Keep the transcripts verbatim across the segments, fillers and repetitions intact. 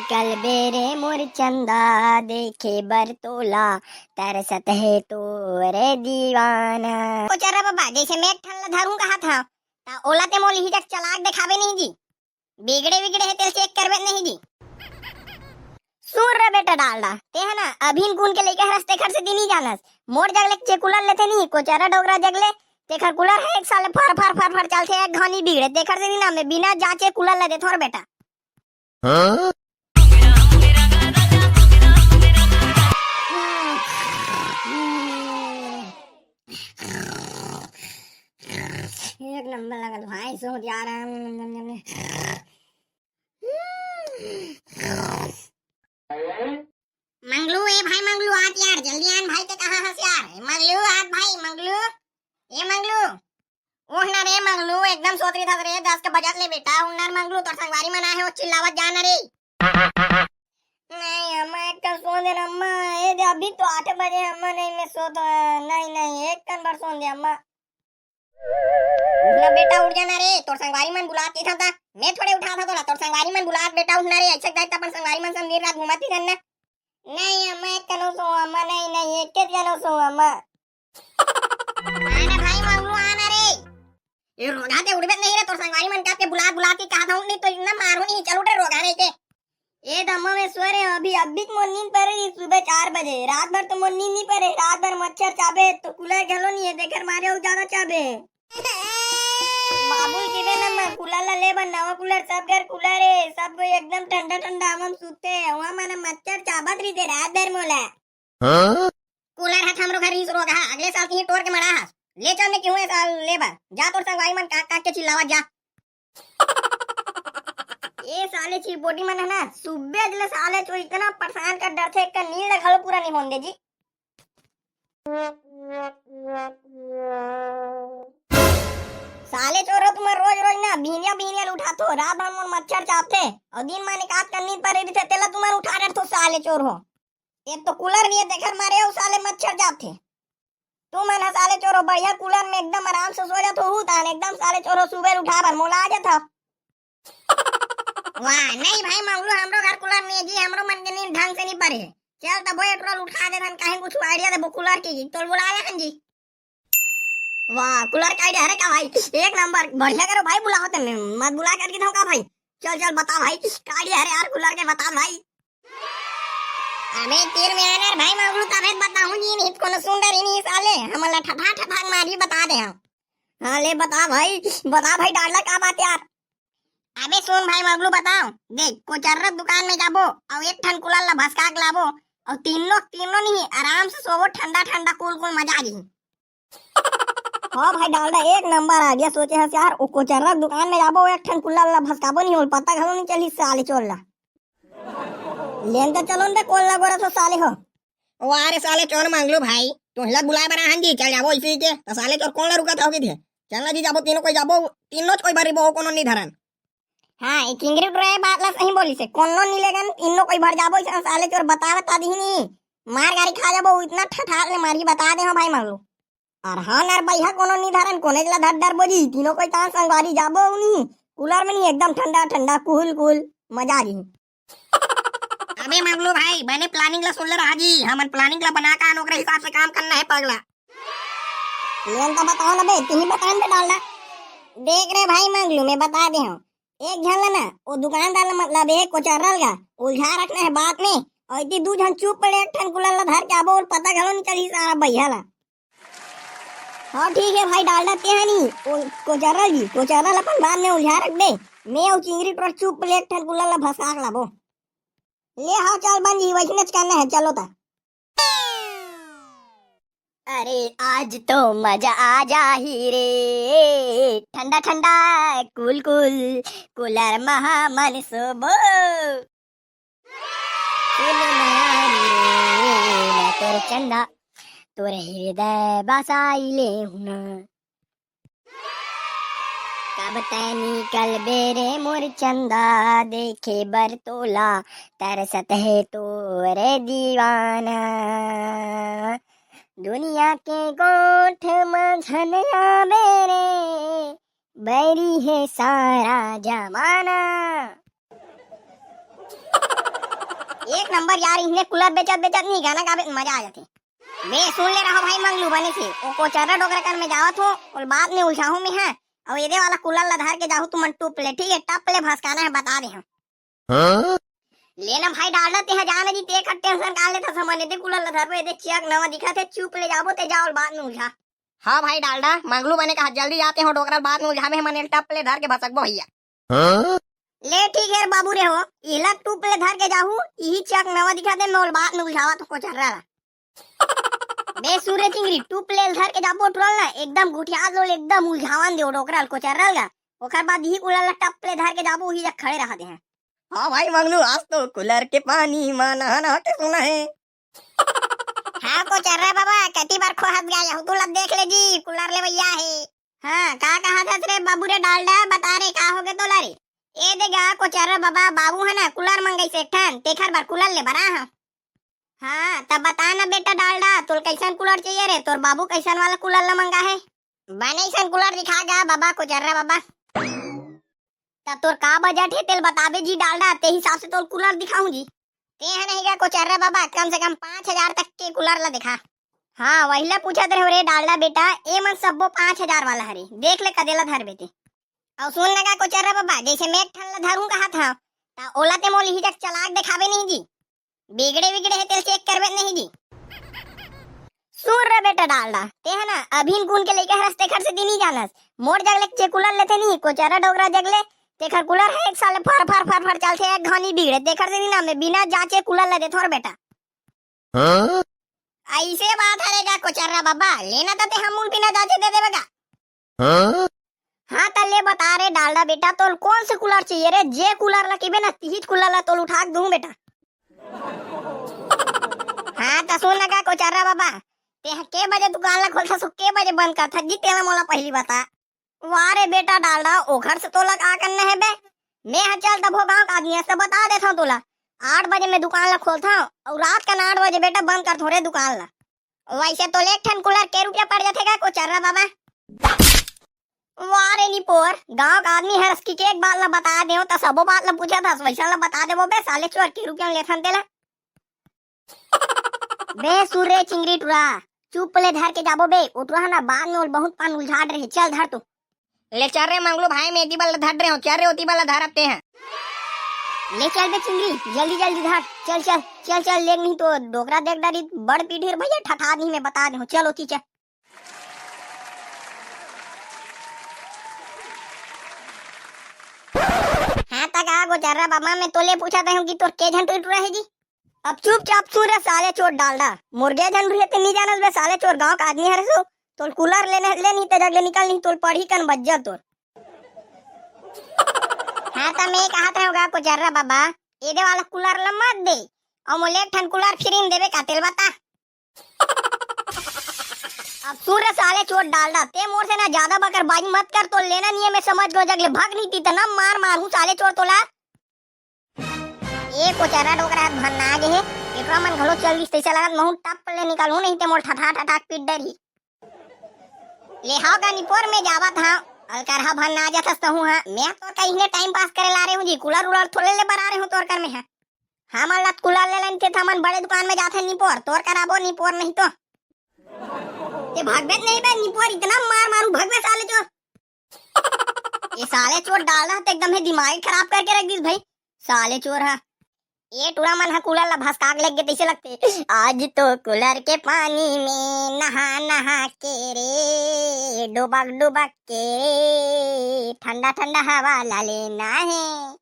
कल बेरे मोर चंदा देखे बर तोला, तरसत हे तोरे दीवाना। ओ चर्रा बाबा, जैसे मैं एक ठन ला धरूं कहा था, ता ओला ते मोल ही जग चलाक देखाबे नहीं जी। बिगड़े बिगड़े हे तेल चेक करबे नहीं जी। सुन रे बेटा डालडा, ते है ना अभिन कुन के लेके हरस तेखर से दिनी जानस। मोर जगले जे कूलर लेथे नहीं, कोचरा डोगरा जगले, तेखर कूलर है एक साल फर फर फर फर चलथे, एक घनी बिगड़े, तेखर से दिना मैं बिना जांचे कूलर ला देथों रे बेटा। हाँ? एक नंबर लगत भाई, सोच यार। मंगलू, ए भाई मंगलू, आत यार, जल्दी आन भाई, ते कहाँ हस यार? ए मंगलू, आत भाई मंगलू, ए मंगलू, उठ ना रे मंगलू, एकदम सोत रही था रे, दस के बजत ले बेटा, उठ ना रे मंगलू, तोर संगवारी मन आहे, वो चिल्लावत जा ना रे। नहीं अम्मा, एक कन सोन दे ना अम्मा, ए दे, अभी तो आठ बजे अम्मा, नहीं मैं सोत, नहीं नहीं, एक कन भर सोन दे अम्मा। उठ ना बेटा, उठ जाना रे, तोर संगवारी मन बुलात ही था, मैं थोड़े उठा था तोला, तोर संगवारी मन बुलात, बेटा उठ ना रे, ऐसे जाए अपन संगवारी मन संग दिन रात घूमत ही था ना। नहीं अम्मा, एक कनो सो अम्मा, नहीं नहीं, एक के कनो सो अम्मा। आना भाई मंगलू, आना रे। ए रोगहा ते उठबे नहीं रे, तोर संगवारी मन काके बुलात बुलात ही कहा था, नहीं तो इतना मारू नहीं, चल उठ रे रोगहा नहीं के। ए दम्मा में सो रे, अभी अभी मोर नींद परे रही सुबह चार बजे। रात भर तो मोर नींद नहीं परे, रात भर मच्छर चाबे, तो कूलर घलो नहीं है, देकर मारे हो ज्यादा चाबे। बाबू जी रे ना, मैं कूलर ला ले बन, नवा कूलर, सब घर कूलर है, सब कोई एकदम ठंडा ठंडा हवा में सूते हैं, वहाँ माने मच्छर चाबत रही थे रात भर मोला। हाँ? कूलर हट हमरो घर ही रोगहा, अगले साल की टोर के मड़ा हस। ले चल मैं क्यों है साल ले बा। जा तोर संगवारी मन काट काट के चिल्लावा जा। ए साले चिरपोटी मन है ना, सुबह ले साले चो इतना परेशान कर डरथे, एक नींद घलो पूरा नहीं होन दे जी। साले चोर हो तुमन, रोज रोज ना बिहनिया बिहनिया ले उठाथो, रात भर मोर मच्छर चाबथे, और दिन माने काट कर नींद परे रहिथे, तेला तुमन उठा डरथो साले चोर हो। एक तो कूलर नहीं है, तेखर मारे अउ साले मच्छर जाथे। तुमन ह साले चोरो बढ़िया कूलर में एकदम आराम से सो जात हो, तान एकदम साले चोरो सुबह उठा बर मोला आ जात हो। वाह, नहीं भाई मंगलू, हमरो घर कूलर नहीं है जी, हमरो मन के नींद ढंग से नहीं परे। चल तब वो टोला उठा दे धन, काहे कुछ आइडिया दे कूलर के जी, तो बुला ले हन जी। वाह, कूलर का आइडिया है का भाई, एक नंबर, बढ़िया करो भाई, बुलाओ तने, मत बुला करके दो का भाई। चल चल बता भाई, का आइडिया है यार कूलर के, बता भाई। अबे तीर में आना रे भाई मंगलू, तबे बताऊं जी, नहीं तो कोनो सुन डरी नहीं साले, हमन ला ठठा ठठा के मारी, बता दे हम। हाँ ले बता भाई, बता भाई डालडा, का बात यार? अबे सुन भाई मंगलू बताओ, देख कोचर्रा दुकान में जाबो, और एक ठन कूलर ला भसका के लाबो, और तीनों तीनों नहीं आराम से सोबो, ठंडा ठंडा कूल कूल मजा आ जाही। हाँ भाई डालडा, एक नंबर आइडिया सोचे हस यार। ओ कोचर्रा दुकान में जाबो, एक ठन कुल्ला ला भसकाबो नहीं होल, पता घलो नहीं चली साले चोर ला। लेन तो चलो बे, कोन ला गोरा तो साले हो। ओ अरे साले चोर मंगलू भाई, तुहिला बुलाए बर आहन जी, चल जाबो इसी के। तो साले चोर कोन ला रुकत हो थे? चल ना जी जाबो, तीनों कोई जाबो, तीनों कोई बारी बो कोनो नहीं धरन। हाँ, ये चिंगरी टुरा ये बात ला सही बोलिस हे। कोनो नी लेगन, तीनों कोई भर जाबो, इसन साले चोर बता बता दिही नी। मार गारी खा जाबो, इतना ठठाक ले मारही बता दे हो भाई मंगलू। अरे हाँ नर बइहा, कोनो नी धरन, कोनेच ला धर डरबो जी, तीनों कोई तान संगवारी जाबो उनी। कूलर में नी, एकदम ठंडा ठंडा, कूल कूल, मजा आ जी। अबे मंगलू भाई, बने planning ला सुन ले रहा जी, हमन planning ला बना के ओकरे हिसाब से काम करना है पगला। लेन तो बताओ ना बे, तुही बताओ बे डालडा। देख रे भाई मंगलू, मैं बता दे हूँ। एक झन ला ना, वो दुकानदार ला मतलब एक कोचर्रा ला उलझा रखना है बात में, और इतनी दू झन चुप पड़े, एक ठन कुल्ला ला धर के आबो, और पता घलो नहीं चली सारा बइहा ला। हाँ ठीक है भाई डालडा, ते है नहीं, वो कोचर्रा जी, कोचर्रा ला अपन बाद में उलझा रख बे। मैं वो चिंगरी टोर चुप पड़े, एक ठन कुल्ला ला भसका के लाबो। ले हाँ चल बन जी, वैसने करना है, चलो ता। अरे आज तो मजा आ जाही रे, ठंडा ठंडा कूल कूल, कूलर महा मन सोबो। फूल मारी रे, मैं तोर चंदा, तोर हृदय बसाई ले हुना। कब तैं निकलबे रे मोर चंदा, देखे बर तोला तरसत हे तोरे दीवाना। दुनिया के गोठ म झन आबे रे, बैरी हे सारा जमाना। एक नंबर यार, इन्हें कूलर बेचत बेचत नहीं गाना गावे मजा आ जाथे। बे सुन ले रहो भाई मंगलू बने से, ओ कोचर्रा डोकरा कन में जावत हो, ओला बात में उलझाहूं मैं, हां। अउ एदे वाला कूलर ला धर के जाहू तुमन टुप ले, ठीक है, टप ले भसकाना है, बता दे हम। हां? ले ना भाई डालडा, तेहा जाना जी, ते का टेंशन का लेथस, हमन एदे कूलर ला धरबो, एदे चेक नवा दिखत हे, चुप ले जाबो, ते जाओ बात में उलझा। हां भाई डालडा, मंगलू बने कहा जल्दी जाते हो, डोकरा बात में उलझाबे, हमन एला टप ले धर के भसकबो भैया। हां? ले ठीक है बाबू रे हो, इला टुप ले धर के जाहू, इही चेक नवा दिखत हे, मैं ओला बात में उलझावत हो कोचर्रा ला। बे सुन रे चिंगरी, टुप ले धर के जाबो टुरा ला, एकदम गुठिया लो, एकदम उलझावन दे ओ डोकरा ल कोचर्रा ल गा। ओकर बाद इही कूलर ला टप ले धर के जाबो, उही जग खड़े रहा दे हैं। हां भाई मंगलू, आज तो कूलर के पानी मा नहा नहा के सोना है। हां कोचर्रा बाबा, कति बार खोहत गा हूं, तू ला देख ले जी, कूलर लेवइया हे। हां, का कहत हस रे बाबू रे डालडा, बता रे, का होगे तोला रे? ए दे गा कोचर्रा बाबा, बाबू ह ना कूलर मंगइस एक ठन, तेखर बर कूलर ले बर आए हंव। हां, तब बता ना बेटा डालडा, तोला कइसन कूलर चाहिए रे? तोर बाबू कइसन वाला कूलर ला मंगा हे? बने अइसन कूलर दिखा गा बाबा, कोचर्रा बाबा। तब तोर का बजट हे, तेला बताबे जी डालडा, ते हिसाब से तोला कूलर दिखाहूं जी। ते ह नहीं गा कोचर्रा बाबा, कम से कम पांच हजार तक के कूलर ला दिखा। हां, वही ला पूछत रहेंव रे डालडा बेटा, ए मन सब्बो पांच हजार वाला हरे, देख ले कतेला धरबे ते। अउ सुन ना गा कोचर्रा बाबा, जइसे मैं एक ठन ला धरहूं कहत हंव, त ओला ते मोला इही जग चला के देखाबे नहीं जी। बिगड़े बिगड़े हे तेला चेक करबे नहीं जी। सुन रे बेटा डालडा, ते ह ना अभिन कुन के लइका हरस, तेखर सेती नी जानस। मोर जग ले जे कूलर लेथे नी, कोचर्रा डोकरा जग ले, तेखर कूलर ह एक साल फर फर फर फर चलथे, एक घांव नी बिगड़े, तेखर सेती ना मैं बिना जांचे कूलर ला देथंव रे बेटा। हां? अइसे बात हरे गा कोचर्रा बाबा, ले ना त ते हमू ल बिना जांचे दे देबे गा। हां? हां, त ले बता रे डालडा बेटा, तोला कोन से कूलर चाहिए रे? जे कूलर ला कहिबे ना, तिहीच कूलर ला तोला उठा के दूं बेटा। हां, त सुन ना गा कोचर्रा बाबा, ते ह के बजे दुकान ला खोलथस, के बजे बंद करथस जी, तेला मोला पहिली बता। वाह रे बेटा डालडा, ओखर से तोला का करना हे बे? मैं ह चल तभो गांव के आदमी हंव, त बता देथंव तोला। आठ बजे मैं दुकान ला खोलथंव अउ रात कन आठ बजे बेटा बंद करथंव रे दुकान ला। वइसे तोला एक ठन कूलर के रुपया पड़ जाथे गा कोचर्रा बाबा? वाह रे निपोर, गांव के आदमी हरस कि के एक बात ला बता देंव, त सबो बात ला पूछत हस, वइसन ला बता देबो बे साले चोर, के रुपया म लेथन तेला। बे सुन रे चिंगरी टुरा, चुप ले धर के जाबो बे, ओ टुरा ह ना बाद में ओला बहुत पान उलझा डरही, चल धर तो। ले चल रे मंगलू भाई, मैं एती बल धर रहे हूँ, चल रे ओती बल धर अब ते हैं। ले चल बे चिंगरी, जल्दी जल्दी धर, चल चल चल चल, लेग नहीं तो डोकरा देख डरी, बड़ पीढ़ी रे भैया, ठठा नहीं मैं बता दे हूँ, चल ओती चल। हाँ त का गोचर्रा बाबा, मैं तोले पूछत हूँ कि तोर के झन टुरी टुरा हे जी? अब चुपचाप सुन रे साले चोर डालडा, मोर गे झन टुरी हे ते नी जानस बे साले चोर, गाँव का आदमी हरे सो, तोल कूलर लेने ले नहीं ते जग ले निकल नहीं, तोल पढ़ी कन बज्जर तोर। हाँ त मैं कहत हूँ गा गोचर्रा बाबा, एदे वाला कूलर ल मत दे, अउ मोले एक ठन कूलर फ्री में देबे का तेल बता। अब सुन रे साले चोर डालडा, ते मोर से ना ज्यादा बकरबाजी मत कर, तोल लेना नहीं है, मैं समझ गो जग ले भग नहीं ती, इतना मार मार हूँ साले चोर तोला। ए कोचर्रा डोकरा ह भन्ना गे हे, एकरा मन घलो चल दिस तइसे लगत महूँ टप ले निकलहूँ, नहीं ते मोर ठठा ठठा के पीट डरही। ले हव गा निपोर में जावत हव, अलकरहा भन्ना जाथस तहूँ हा, मैं तोर का इहने टाइम पास करे ला रहे हूँ जी, कूलर उलर थोड़े ले बर आ रहे हूँ तोर कर में हा। हमन ला कूलर ले लेन ते हमन बड़े दुकान में जाथन निपोर, तोर कर आबो निपोर नहीं तो। ते भागबे त नहीं बे निपोर, इतना मार मारू भगबे साले चोर। ये साले चोर डालडा ह त एकदम हे दिमाग खराब करके रख दिस भाई, साले चोर हा। ये टुरा मन हा कूलर ला भसका के लेग गे तइसे लगथे। आज तो कूलर के पानी में नहा नहा के रे, डुबक डुबक के रे, ठंडा ठंडा हवा ला लेना है।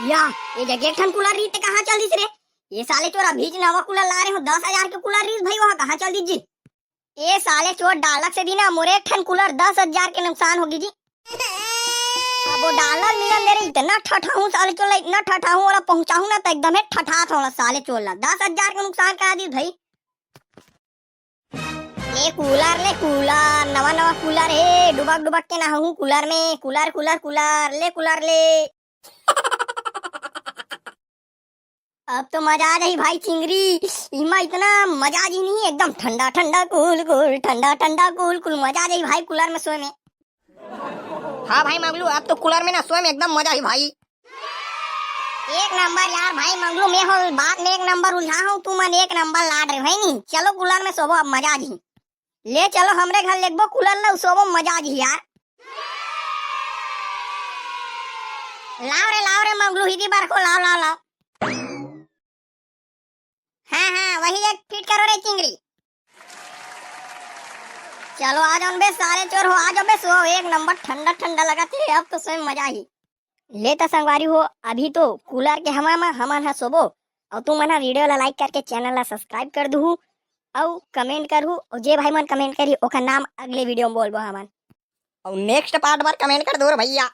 या, ये जगह एक ठन कूलर रहिस ते कहाँ चल दिस रे? ये साले चोर अभी च नवा कूलर ला रहे हो, दस हजार के कूलर रहिस भाई, वहाँ कहाँ चल दिस जी? ए साले चोर डालक से दिन मोरे एक ठन कूलर दस हजार के नुकसान होगी जी। अब वो डालर मिलन दे रे, इतना ठठाहूँ साले चोर ला, इतना ठठाहूँ, ओला पहुँचाहूँ ना त एकदम हे ठठात होला साले चोर ला, दस हजार के नुकसान करा दिस भाई। ले कूलर, ले कूलर, नवा नवा कूलर हे, डुबक डुबक के नहाहूँ कूलर में, कूलर, कूलर, कूलर, ले कूलर, ले। अब तो मजा आ जाही भाई चिंगरी, इमा इतना मजा आ जाही नहीं, एकदम ठंडा ठंडा कूल कूल, ठंडा ठंडा कूल कूल, मजा आ जाही भाई कूलर में सोए में। हाँ भाई मगलू, अब तो कूलर में ना सोए में एकदम मजा आही भाई। एक नंबर यार भाई मंगलू, मैं हो बात में एक नंबर उलझा हूँ, तू मन एक नंबर लाड रहे भाई नहीं। चलो कूलर में सोबो, अब मजा आ जी। ले चलो हमरे घर लेगबो कूलर ला, सोबो मजा आ जी यार। लाओ रे लाओ रे मंगलू, हिदी बार को लाओ लाओ लाओ। हाँ हाँ वही एक फिट करो रे चिंगरी। चलो आ जाओ बे सारे चोर हो, आ जाओ बे, सो एक नंबर ठंडा ठंडा लगा थे, अब तो सोए मजा ही। ले त संगवारी हो, अभी तो कूलर के हवा म हमन ह सोबो। अउ तुमन ह वीडियो ला लाइक करके चैनल ला सब्सक्राइब कर दुहू अउ कमेंट करहू, अउ जे भाई मन कमेंट करही ओकर नाम अगले वीडियो में बोलबो हमन। अउ नेक्स्ट पार्ट बर कमेंट कर दो रे भैया।